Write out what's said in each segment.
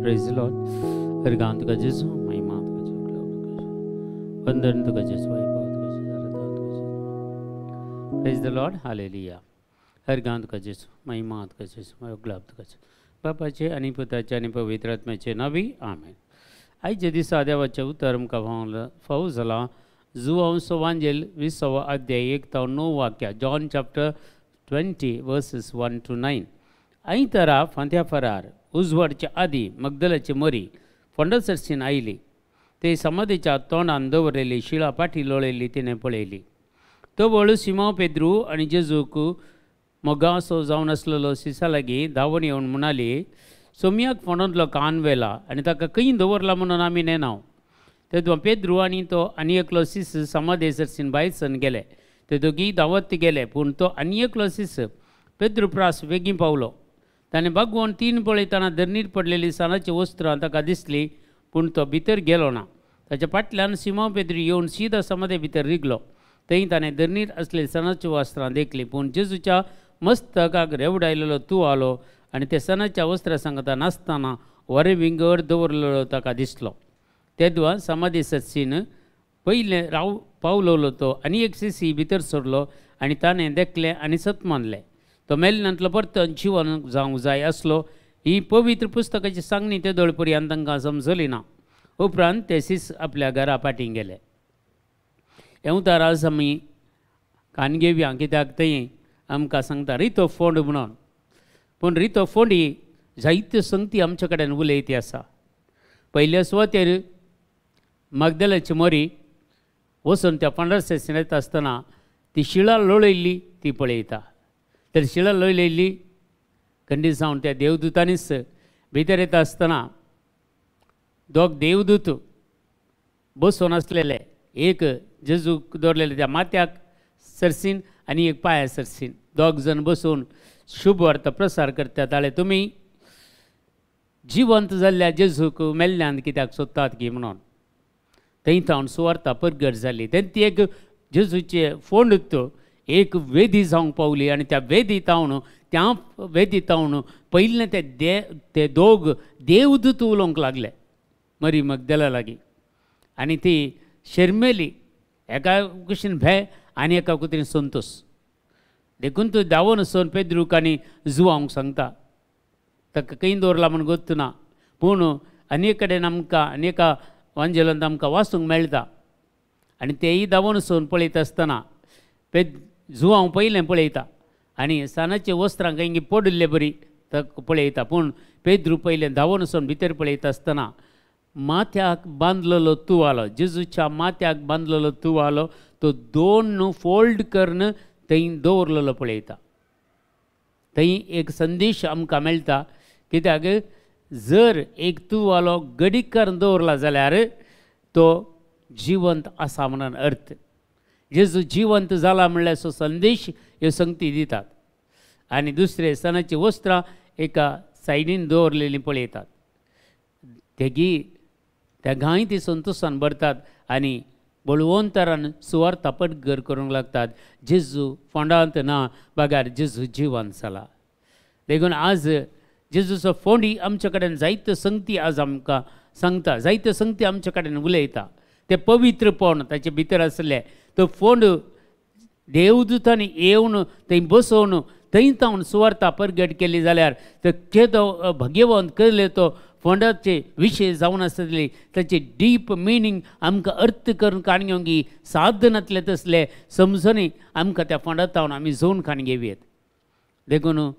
Praise the lord. Hargaon तुका जेजू, महिमा तुका जेजू, वंदन तुका जेजू, वैभव तुका जेजू, आराधना तुका जेजू. Praise the lord. Hallelujah. Hargaon तुका जेजू, महिमा तुका जेजू, गुलाब तुका जेजू. बापाचे आनी पुताचे आनी पवित्र आत्म्याचे नावी आमेन. आयच्या दिसा देवाचें उतर आमकां फावो जालां जुवांव सोवांजेल 20वो अध्याय 1 ते 9 वाक्या, जॉन चॅप्टर 20 वर्सीस 1 to 9. आयतारा फांत्या फरार उजवाडच्या आदी मगदलाची मरी फोंडासरसीन आयली. ते समाधीच्या तोंडान दवरलेली शिळा पाठी लोळयली तिणें पळयली. तो वळू सिमांव पेद्रू आनी जेजूक मोगासो जावन आसलेलो सिसा लागीं धांवून येवन म्हणाली, सोमयाक फोंडांतलो कान व्हेला आनी ताका खंय दवरला म्हणून आमी नेनाव. तेदो पेद्रू आनी तो आनी एकलो सीस समाधे सरसीन भायर सरून गेले. ते दोगीय धांवत गेले, पूण तो आनी एकलो सीस पेद्रू प्रास बेगीन पावलो. ताणें बागवण 3 पळयतना धरणीर पडलेली सानाची वस्त्रां ताका दिसली, पूण तो भितर गेलो ना. ताच्या फाटल्यान सिमांव पेद्रू येवन सीधा समाधे भितर रिगलो. थंय ताणें धरणीर आसलेली सणाची वस्त्रां देखली, पूण जेजूच्या मस्तकाक रेवडायलेलो तुवालो आनी ते सणाच्या वस्त्रां सांगता नासतना वरें विंगड दवरलेलो ताका दिसलो. तेदवा समाधी सत्सीन पयलें राव पावलोलो तो आनी एक सिसी भितर सरलो आनी ताणें देखलें आनी सत मानलें. तो मेल्ल्यांतलो परतून जिवन जावंक जाय आसलो. ही पवित्र पुस्तकाची सांगणी ते दोळपर्यंत तांकां समजली ना. उपरांत ते सीस आपल्या घरा फाटीं गेले. हें उतार आज आमी कान घेवया, कित्याक थंय आमकां सांगता रितो फोंड म्हणून. पूण रितो फोंड ही जायत्यो संगती आमचे कडेन उलयती आसा. पयल्या सुवातेर मगदलाची मरी वचून त्या फोंडार येता आसतना ती शिळा लोळयल्ली ती पळयता. तर शिळा लोळयल्ली खंडीत जावन त्या देवदूतांनीच भितर येता आसतना दोग देवदूत बसून आसलेले, एक जेजूक दवरलेले त्या माथ्याक सरसीन आनी एक पांया सरसीन. दोग जण बसून शुभ वार्ता प्रसार करतात. आले तुमी जिवंत जाल्ल्या जेजूक मेल्ल्यान कित्याक सोदतात की म्हणून. थंय थावन सुवार्ता परगट जाली. तेन्ना ती एक जेजूचे फोंड एक वेदी जावंक पावली आनी त्या वेदी तावन त्या वेदी तावन पयलें ते ते दोग देवदूत उलोवंक लागले मरी मगदला लागीं. आनी ती शर्मेली एका कुशीन भंय आनी एका कुतीन संतोश. देखून तूं धांवून वचून पेद्रूक आनी जुवांक सांगता. ताका खंय दवरला म्हूण गोत्त ना, पूण आनी कडेन आमकां आनी एका वांजेलांत आमकां वाचूंक मेळटा. आनी तेय धांवून वचून पळयता आसतना जुवांव पयलें पळयता आनी सानाचे वस्त्रां खंय पडिल्ले बरी ताका पळयता. पूण पेद्रू पयलें धांवून वचून भितर पळयता आसतना माथ्याक बांदलेलो तुवालो, जेजूच्या माथ्याक बांदलेलो तुवालो तो 2 फोल्ड करून थंय दवरलेलो पळयता. थंय एक संदेश आमकां मेळटा, कित्याक जर एक तुवालो गडीक करून दवरला जाल्यार तो जिवंत आसा म्हणून अर्थ. जेजू जिवंत जाला म्हणल्यार सो संदेश ह्यो संगती दितात. आनी दुसरे सणाची वस्त्रां एका सायडीन दवरलेलीं पळयतात. तेगी तेगांय ती संतोशान भरतात आनी बळवंतरान सुवार्ता पटगर करूंक लागतात. जेजू फोंडांत ना बगार जेजू जिवंत जाला. देखून आज जेजूचो फोंडी आमचे कडेन जायत्यो संगती आज आमकां सांगता, जायत्यो संगती आमचे कडेन उलयता. तें पवित्रपण ताचे भितर आसलें तो फोंड देवदूतांनी येवन थंय बसोवन थंय तावन सुवार्ता परगट केली जाल्यार तो केदो भगेवंत केले तो फोंडाचे विशय जावन आसतली ताचे डीप मिनींग आमकां अर्थ करून काण घेवंक साधनांतले तसले समजणी आमकां त्या फोंडात तावन आमी जोवन काण घेवयेत. देखून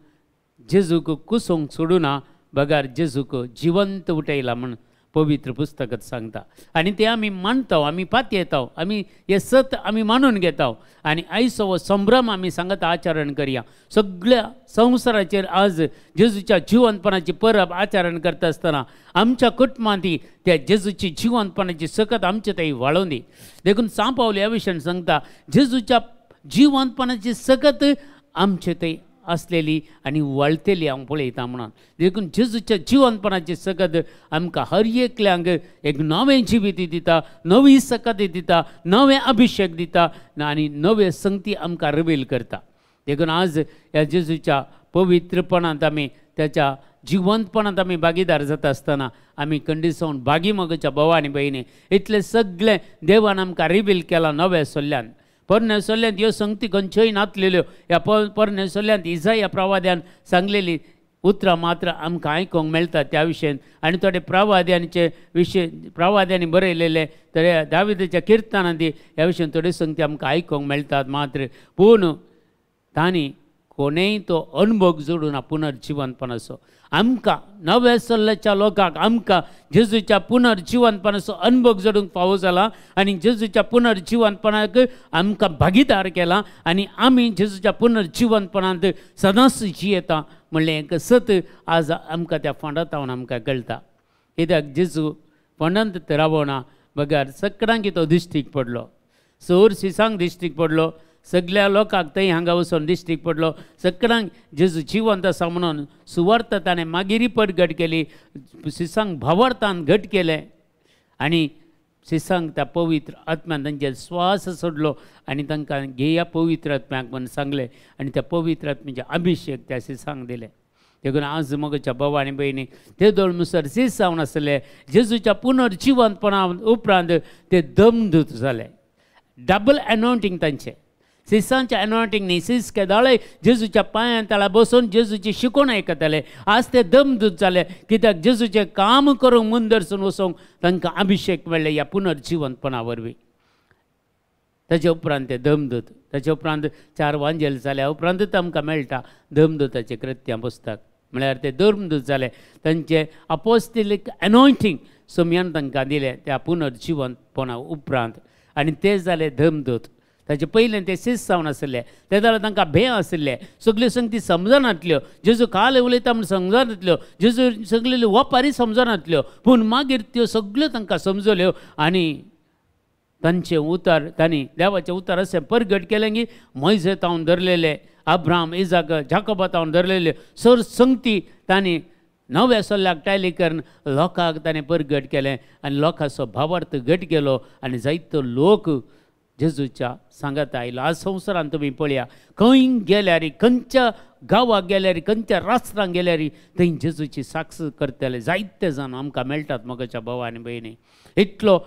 जेजूक कुसोवंक सोडूना बगार जेजूक जिवंत उठयला म्हण पवित्र पुस्तकांत सांगता. आनी ते आमी मानता, आमी पातयेता, आमी हें सत आमी मानून घेता आनी आयचो हो संभ्रम आमी सांगता आचरण करया. सगळ्या संवसाराचेर आज जेजूच्या जिवंतपणाची परब आचरण करता आसतना आमच्या कुटुंबांत त्या जेजूची जिवंतपणाची सकत आमचे थंय वाळोवन दी. देखून सांव पावल ह्या विशयान सांगता, जेजूच्या जिवंतपणाची सकत आमचे थंय आसलेली आनी वळतली हांव पळयता म्हणून. देखून जेजूच्या जिवंतपणाची सकत आमकां हर एकल्यांक एक नवें जिवीत दिता, नवी सकत दिता, नवें अभिशेक दिता आनी नवे संगती आमकां रिवील करता. देखून आज ह्या जेजूच्या पवित्रपणांत आमी त्याच्या जिवंतपणांत आमी भागीदार जाता आसतना आमी कंडिसावन भागी मगच्या भाव आनी भयणी. इतलें सगळें देवान आमकां रिवील केलां नव्या सोल्ल्यान. पोरण्या सोल्ल्यांत ह्यो संगती खंयच्योय नातलेल्यो. ह्या पोरण्या सोल्ल्यांत इजाया प्रवाद्यान सांगलेली उतरां मात्र आमकां आयकूंक मेळटा त्या विशयन. आनी थोडे प्रवाद्यांचे विशय प्रवाद्यांनी बरयलेले तर दाविदाच्या किर्तनांनी ह्या विशयन थोड्यो संगती आमकां आयकूंक मेळटात मात्र. पूण तांणी कोणेय तो अणभव जोडूना पुनर्जिवनपणाचो. आमकां नव्या सल्ल्याच्या लोकांक आमकां जेजूच्या पुनर्जिवनपणाचो अणभव जोडूंक फावो जाला आनी जेजूच्या पुनर्जिवनपणाक आमकां भागीदार केला आनी आमी जेजूच्या पुनर्जिवनपणांत सदांच जियेता म्हणलें एक सत आज आमकां त्या फोंडांत हांव आमकां कळटा. कित्याक जेजू फोंडांत रावना बगर सगळ्यांक तो दिश्टीक पडलो, सोर सिसांक दिश्टीक पडलो, सगळ्या लोकांक थंय हांगा वचून दिश्टीक पडलो, सगळ्यांक जेजू जिवंत आसा म्हणून सुवार्थ ताणें मागीर परगट केली, सिसांक भावार्थान घट केलें आनी सिसांक त्या पवित्र आत्म्यान तांचेर स्वास सोडलो आनी तांकां घेया पवित्र आत्म्याक म्हूण सांगलें आनी त्या पवित्र आत्म्याचे अभिशेक त्या सिसांक दिले. देखून आज मगच्या भाव आनी भयणी ते दोन मुसर सीस जावन आसले जेजूच्या पुनर्जिवंतपणा उपरांत ते दमदूत जाले. डबल एनॉयंटींग तांचें, सिसांचें एनॉयंटींग न्ही. सीस केदाळे जेजूच्या पांयां तळा बसून जेजूची शिकोवण आयकताले. आज ते दमदूत जाले कित्याक जेजूचें काम करूंक मुंदरसून वचूंक तांकां अभिशेक मेळ्ळे ह्या पुनर्जिवंतपणा वरवीं. ताचे उपरांत ते दमदूत, ताचे उपरांत 4 वांजेल जाल्या उपरांतच आमकां मेळटा दमदूताचें कृत्यां पुस्तक. म्हळ्यार ते दमदूत जाले, तांचे अपोस्तेलीक एनॉयंटींग सोमयान तांकां दिलें त्या पुनर्जिवंतपणा उपरांत आनी ते जाले दमदूत. ताचे पयलें ते सीस जावन आसले, ते जाल्यार तांकां भंय आशिल्ले, सगल्यो संगती समजनातल्यो, जेजू काल उलयता म्हूण समजनातल्यो, जेजू सगल्यो वपारी समजनातल्यो, पूण मागीर त्यो सगल्यो तांकां समजल्यो आनी तांचें उतर तांणी देवाचें उतर अशें परगट केलें की मोयजे तावन धरलेले, अब्राहम इजाक जाकोबा तावन धरलेले सर संगती तांणी नव्या सल्ल्याक टायली करून लोकांक ताणें परगट केलें आनी लोकांचो भावार्थ घट केलो आनी जायतो लोक जेजूच्या सांगाता आयलो. आज संवसारांत तुमी पळया, खंय गेल्यार, खंयच्या गांवाक गेल्यार, खंयच्या राष्ट्रांत गेल्यार थंय जेजूची साक्ष करतले जायते जाण आमकां मेळटात मगच्या भाव आनी भयणी. इतलो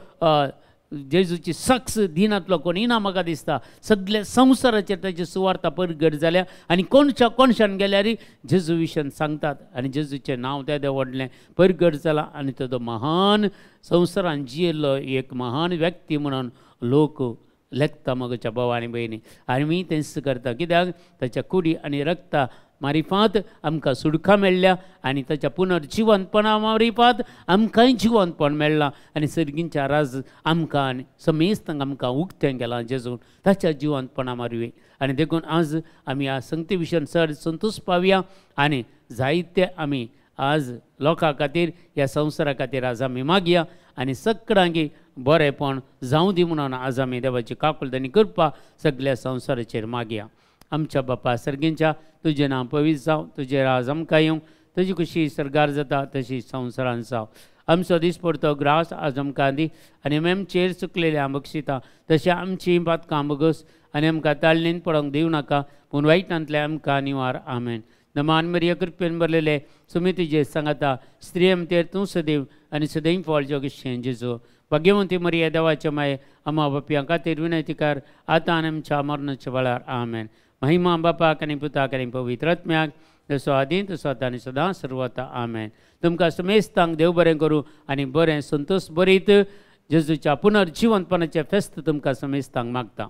जेजूची साक्ष दिनांतलो कोणी ना म्हाका दिसता. सगल्या संवसाराचेर ताची सुवार्ता परगट जाल्या आनी कोणच्या कोणशान गेल्यार जेजू विशयान सांगतात आनी जेजूचें नांव तेदें व्हडलें परगट जालां आनी तो महान संवसारान जियेल्लो एक महान व्यक्ती म्हणून लोक लेखता मगच्या भाव आनी भयणी. आनी मी तेंच करता कित्याक ताच्या कुडी आनी रक्ता मारिफात आमकां सुडका मेळ्ळ्या आनी ताच्या पुनर्जिवंतपणा मारिफात आमकांय जिवंतपण मेळ्ळां आनी सर्गींच्या राज आमकां आनी समेस्तांक आमकां उक्तें केलां जेजून ताच्या जिवंतपणा मारवी. आनी देखून आज आमी ह्या संगती विशयान चड संतोश पावया आनी जायते आमी आज लोकां खातीर ह्या संवसारा खातीर आज आमी मागया आनी सगळ्यांकी बरेंपण जावं दी म्हणून आज आमी देवाची काकुळट आनी कृपा सगळ्या संवसाराचेर मागया. आमच्या बापा सर्गींच्या, तुजें नांव पवित्र जावं, तुजें राज आमकां येवं, तुजी खुशी सर्गार जाता तशी संवसारान जावं. आमचो दिसपडतो ग्रास आज आमकां दी आनी आमी आमचेर चुकलेले आमी बक्षिता तशें आमची पातकां बगस आनी आमकां ताळणीन पडोवंक दिवं नाका, पूण वायटांतलें आमकां निवार. आमेन. नमान मरिया, कृपेन भरलेले, सुमी तुजे सांगाता, स्त्री आमचेर तूं सदैव आनी सदैव फळ जोगेशें जेजू. भाग्यवंती मरिया, देवाचे माये, आमा बापयां खातीर विनंती कर आतां आनी आमच्या मरणाच्या वेळार. आमेन. महिमा बापाक आनी पुताक आनी पवित्र आत्म्याक, जसो आदी तसो आतां आनी सदां सर्वता. आमेन. तुमकां समेस्तांक देव बरें करूं आनी बरें संतोश बरीत जेजूच्या पुनर्जिवंतपणाचें फेस्त तुमकां समेस्तांक मागता.